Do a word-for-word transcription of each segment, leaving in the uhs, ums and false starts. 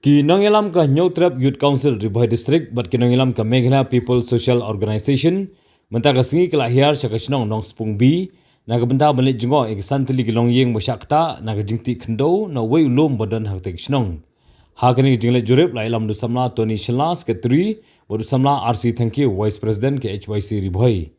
Ki nongïalam ka Hynñiewtrep Youth Council Ri Bhoi District bad ki nongïalam ka Meghalaya People Social Organisation mynta ka sngi ki la hiar sha ka shnong Nongspung B na ka bynta ban leit jngoh ïa ki san tylli ki longïing ba shah ktah na ka jingtih khyndew na uwei u lum ba don ha katei ka shnong. Ha kane ka jingleit jurip la ïalam da u samla Tony Shylla, Secretary, bad u samla R C Thangkhiew, Vice President ka H Y C Ri Bhoi.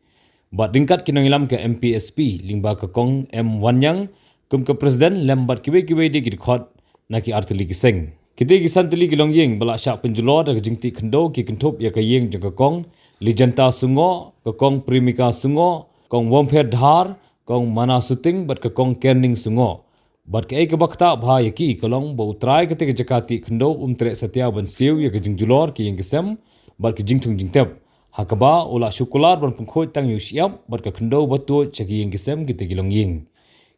Bad ryngkat ki nongïalam ka M P S P lyngba ka Kong M Wanniang kum ka President lem bad kiwei kiwei de ki dkhot na ki artylli ki seng. Kitei ki san tylli ki longïing ba la shah pynjulor da ka jingtih khyndew ki kynthup ïa ka ïing jong ka Kong Lijenta Sungoh, ka Kong Premika Sungoh, Kong Wompher Dhar, Kong Mana Suting bad ka Kong Kerning Sungoh. Bad kaei kaba ktah bha ïa ki ka long ba u trai katei ka jaka tih khyndew um treh satia ban siew ïa ka jingjulor ki ïing ki sem bad ki jingthung jingtep, ha kaba u la shu kular ban pynkhuid tang ïa u shyiap bad ka khyndew ba tuid sha ki ïing ki sem kitei ki longïing.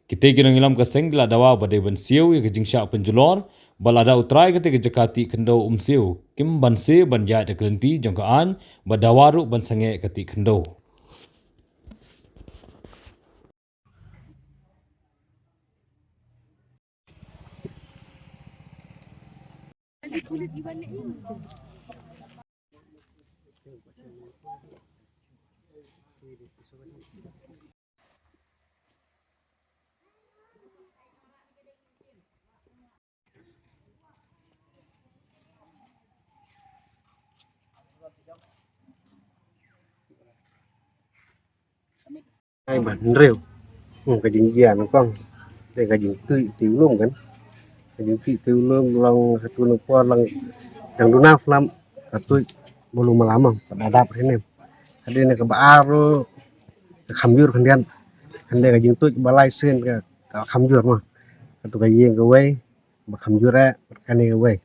Kitei ki nongïalam ka seng ki la dawa ba dei ban siew ïa ka jingshah pynjulor bad lada u trai katei ka jaka tih khyndew um siew, kim banse ban ïaid da ka lynti jong ka aiñ bad dawa ruh ban sangeh ka tih khyndew. Ai ba hynriew. Hmm, ka jingjia nyngkong. Te ka jingtuid te u lum kan. Ka jingtuid te u lum long ha tu na por lang dang duna slap. Ka tuid ba lum ma lama. Ka da dap hynne. Ka dei ne kaba ar ruh ka kham jur khyndiat. Hynne ka jingtuid ba lai sien ka, ka kham jur ma. Ka tu ka ïing kawei ba kham jur eh, bad kane kawei.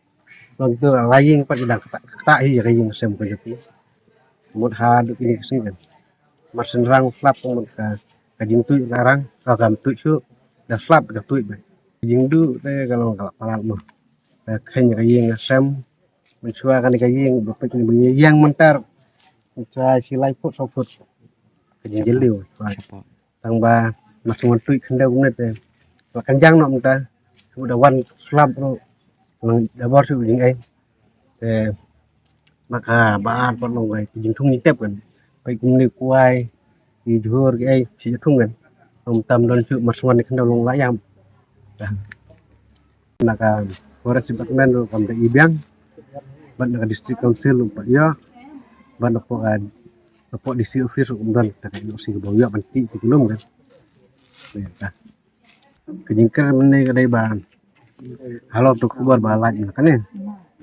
Long tu la ïing pat ki dang ktah, ktah hi ïa ka ïing sem ka jong ki. Mut haduh kine ki sngi kan. Mar shen rang slap mut ka, ka jingtuid la rang, ka kam tuid shuh, da slap ka tuid bha. Ka jingduh te ka long ka la palat mo. Ka kheiñ ka ïing ka sem, mynshuwa kane ka ïing, ba peit kane ba ïeng mynta. Mynshuwa shi lai phut saw phut. Ka jingjylliew. Tang ba, ma shu wan tuid khyndew kumne te. La kynjang noh mynta. Shu da wan slap ruh. Lang da bor shu jingeh. Te, ma kaba ar pat long ka jingthung jingtep kan. Peit kumne kwai, ki jhur ki ei, shi thung kan. Ym tam don shu ma shu wan khyndew long la ïam. Dah. Na ka Forest Department ruh kam da i biang. Bad na ka District Council ruh pat ïoh. Bad na pok, na pok D C office ruh kam don. Ta ka ïoh si ka ba ïoh ban tih ki lum kan. Ïa ta. Ka jingkren mynne ka dei ba halor tu khubor ba lait na kane.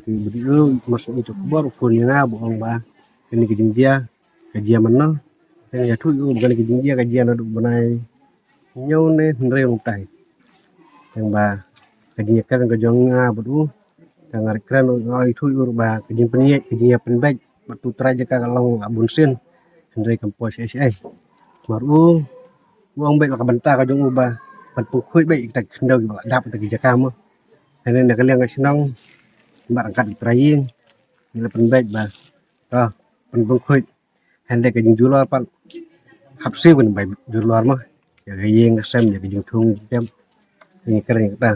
Ki bdi u mas i tu khubor u phone ïa nga ba ong ba kane ka jingjia ka jia mynno. Te nga ïathuh ïa u ba kane ka jingjia ka jia naduh bnai hynñiew ne hynriew nangtai. Tang ba ka jingïakren ka jong nga bad u, tang nga kren u, nga ïathuh ïa u ba ka jingpynïaid, ka jingïapynbeit bad u trai jaka ka long la bun sien. Hynrei kam poi shisha shisha. Mar u, u ong beit la ka bynta ka jong u ba ban pynkhuid beit ïa kita ki khyndew kiba la dap ïa kita ki jaka mo. Hynrei na ka liang ka shnong ba ryngkat ki trai ïing ngi la pynbeit ba to pyn, pynkhuid. Hynrei ka jingjulor pat hap siew kan bai julor mo. Ïa ka ïing ka sem, ïa ka jingthung jingtep. Ngi kren ïa kata.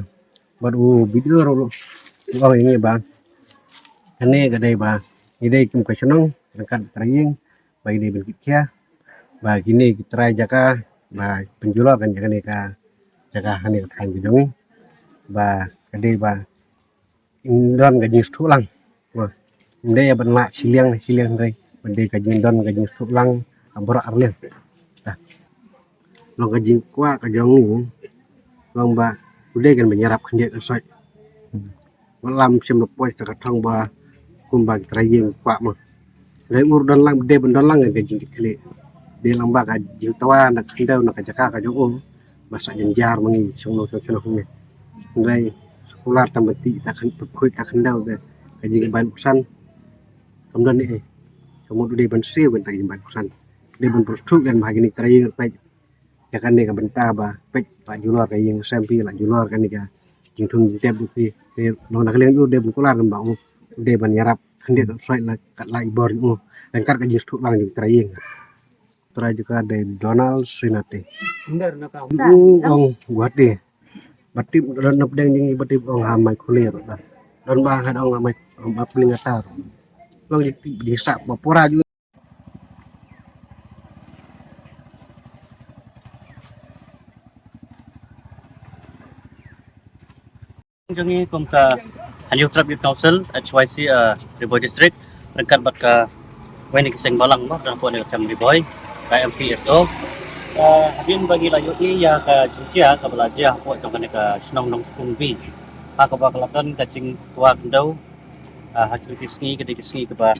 Bad u B D O ruh u ong ïa ngi ba kane ka dei ba ngi dei kum ka shnong ryngkat trai ïing ba ngi dei ban kitkhia ba kine ki trai jaka ba pynjulor kan ïa kane ka jaka ha kane ka thaiñ ka jong ngi ba ka dei ba don ka jingsngewthuh lang. Ym dei ban lah shiliang shiliang hynrei ban dei ka jingdon ka jingsngewthuh lang ha baroh arliang. Dah. Long ka jingkwah ka jong ngi long ba u dei kan ban ïarap khyndiat kan soi. Wat lam shim la poi sa ka thong ba kumba ki trai ïing kwah mo. Dei ur don lang, dei ban don lang ka jingkitkhlieh. Dei lang ba ka jingtwa na ka khyndew na ka jaka ka jong u ba sa jynjar ma ngi shong nong shong shong ngi. Dei sekular tam ba tih ta khyn, pynkhuid ta khyndew, dei ka jingbai luksan. Kam don ne eh. Ka mut u dei ban siew kan ta ka jingbai luksan. Dei ban pyrshah kan ma ha kine ki trai ïing peit. Ïa kane ka bynta ba peit la julor ka ïing sem phi, la julor kane ka jingthung jingtep phi. Te long na ka liang u dei ban kular kan ba u dei ban ïarap khyndiat soi la kat la i bor u. Ryngkat ka jingsngewthuh lang jong ki trai ïing. Trai jaka dei Donald Srinate. U ong Guwahati. Ba tip don na pdeng jong ngi ba tip ong ha Mai Khuli ruh dah. Don ba ha dong amai, ba pling ata. Long di, di sap ba pura ju. Jong ngi kum ka Hynñiewtrep Youth Council, H Y C, uh, Ri Bhoi District, ryngkat bad ka wei na ki seng balang ba don hapoh ne ka Ri Bhoi, ka M P S O. Uh, hadien ba ngi la ïohi ïa ka jingjia kaba la jia hapoh jong kane ka shnong Nongspung B, ha kaba ka la don ka jingtwa khyndew, uh, ha kine ki sngi, ka dei ki sngi kaba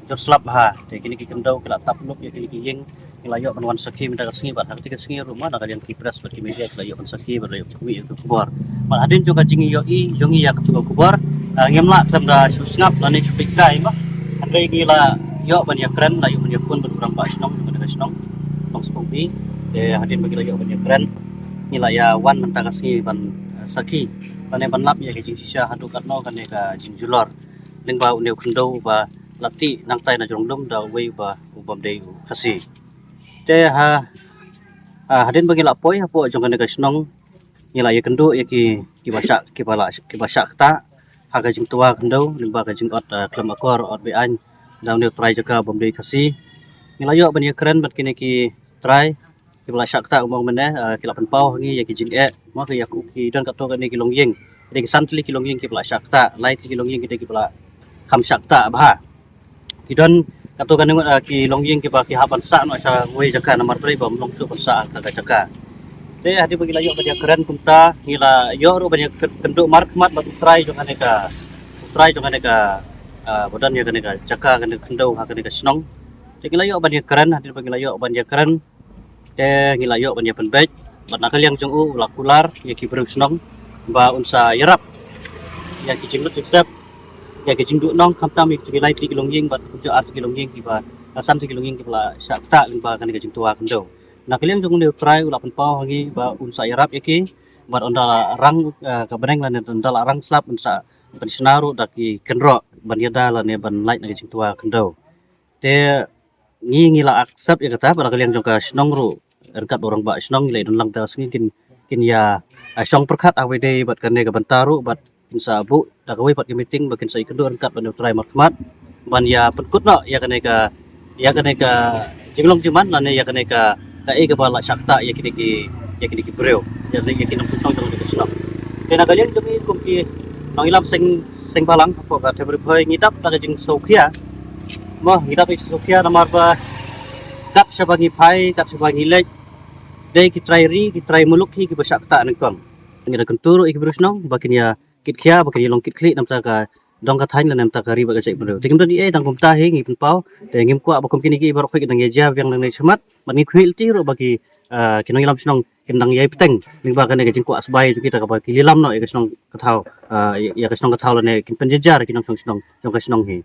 jur slap ha. Te kine ki khyndew ki la tap lup ïa kine ki ïing, ki la ïoh ban wan sakhi mynta ka sngi bad ha kata ka sngi ruh ma na ka liang ki press bad ki media ki la ïoh ban sakhi bad la ïoh ban ïohi ïa ka khubor. Bad hadien jong ka jingïohi jong ngi ïa katu ka khubor, ah, ngim lah khlem da shu sngap lane shu peit kai ma. Hynrei ngi la ïoh ban ïakren, la ïoh ban ïaphone bad u rangbah shnong jong kane ka shnong Nongspung B. Te hadien ba ngi la ïoh ban ïakren, ngi la ïa wan mynta ka sngi ban, ah, sakhi lane ban lap ïa ka jingshisha haduh katno kane ka jingjulor lyngba une u khyndew ba la tih nangtai na jrong lum da uwei uba u bym dei u Khasi. Te ha, ha, hadien ba ngi la poi hapoh jong kane ka shnong, ngi la ïakynduh ïa ki, kiba shah, kiba la, kiba shah ktah ha ka jingtwa khyndew lyngba ka jingot, ah, khlem akor, ot be-aiñ da une u trai jaka bym dei Khasi. Ngi la ïoh ban ïakren bad kine ki trai kiba la shah ktah, kumba mynne, ah, ki la pynpaw ha ngi ïa ki jingeh, ma, ki ïa ki don katto katne ki longïing. Ki dei ki san tylli ki longïing kiba la shah ktah, lai tylli ki longïing ki dei kiba la kham shah ktah bha. Ki don katto katne ngut, ah, ki longïing kiba ki hap ban sah noh sha wei jaka namar balei bym long shuh ban sah ha ka jaka. Te hadien ba ngi la ïoh ban ïakren kumta, ngi la ïoh ruh ban ïakynduh markhmat bad u trai jong kane ka, u trai jong kane ka, ah, ba don ïa kane ka jaka, kane ka khyndew ha kane ka shnong. Te ngi la ïoh ban ïakren, hadien ba ngi la ïoh ban ïakren, te ngi la ïoh ban ïa pynbeit bad na ka liang jong u la kular ïa ki briew shnong ba un sa ïarap ïa ki jinglut jingsep, ïa ki jingduhnong, khamtam ïa ki lai tylli ki longïing bad kumjuh ar tylli ki longïing kiba, ah, san tylli ki longïing kiba la shah ktah lyngba kane ka jingtwa khyndew. Na ka liang jong une u trai u la pynpaw ha ngi ba un sa ïarap ïa ki bad ynda la rang, ah, ka bneng lane ynda la rang slap un sa pynshna ruh da ki kynroh ban ïada lane ban lait na ka jingtwa khyndew. Te ngi, ngi la accept ïa kata, bad na ka liang jong ka shnong ruh ryngkat bad u rangbah shnong ngi la ïadon lang da ka sngi kin, kin ïa, ah, shong pyrkhat ha kaba ïadei bad kane ka bynta ruh bad kin sa buh da kawei pat ka meeting ba kin sa ïakynduh ryngkat bad une u trai markhmat ban ïa pynkut noh ïa kane ka, ïa kane ka jinglong jingman lane ïa kane ka, kaei kaba la shah ktah ïa kine ki, ïa kine ki briew, ïa kine ki nongshong shnong jong kane ka shnong. Te na ka liang jong ngi kum ki nongïalam seng, seng balang hapoh ka Them Ri Bhoi ngi dap da ka jingsngewkhia. Mo, ngi dap da ka jingsngewkhia namar ba kat shaba ngi phai, kat shaba ngi leit, dei ki trai ri, ki trai muluk hi kiba shah ktah nyngkong. Ngi da kyntu ruh ïa ki briew shnong ba kin ïa kitkhia, ba kin ïa long kitkhlieh na bynta ka dong ka thaiñ lane na bynta ka ri bad ka jaitbynriew. Te kim don ei ei, tang kumta hi ngi pynpaw. Te ngim kwah ba kum kine ki baroh khoit ki dang ïa jia biang nangne shakhmat. Bad ngi kyrmen lynti ruh ba ki, ah, ki nongïalam shnong kin dang ïai bteng lyngba kane ka jingkwah sbai jong ki da kaba ki lilam noh ïa ka shnong ka thaw, ah, ïa, ïa ka shnong ka thaw lane kin pynjynjar ïa ki nongshong shnong jong ka shnong hi.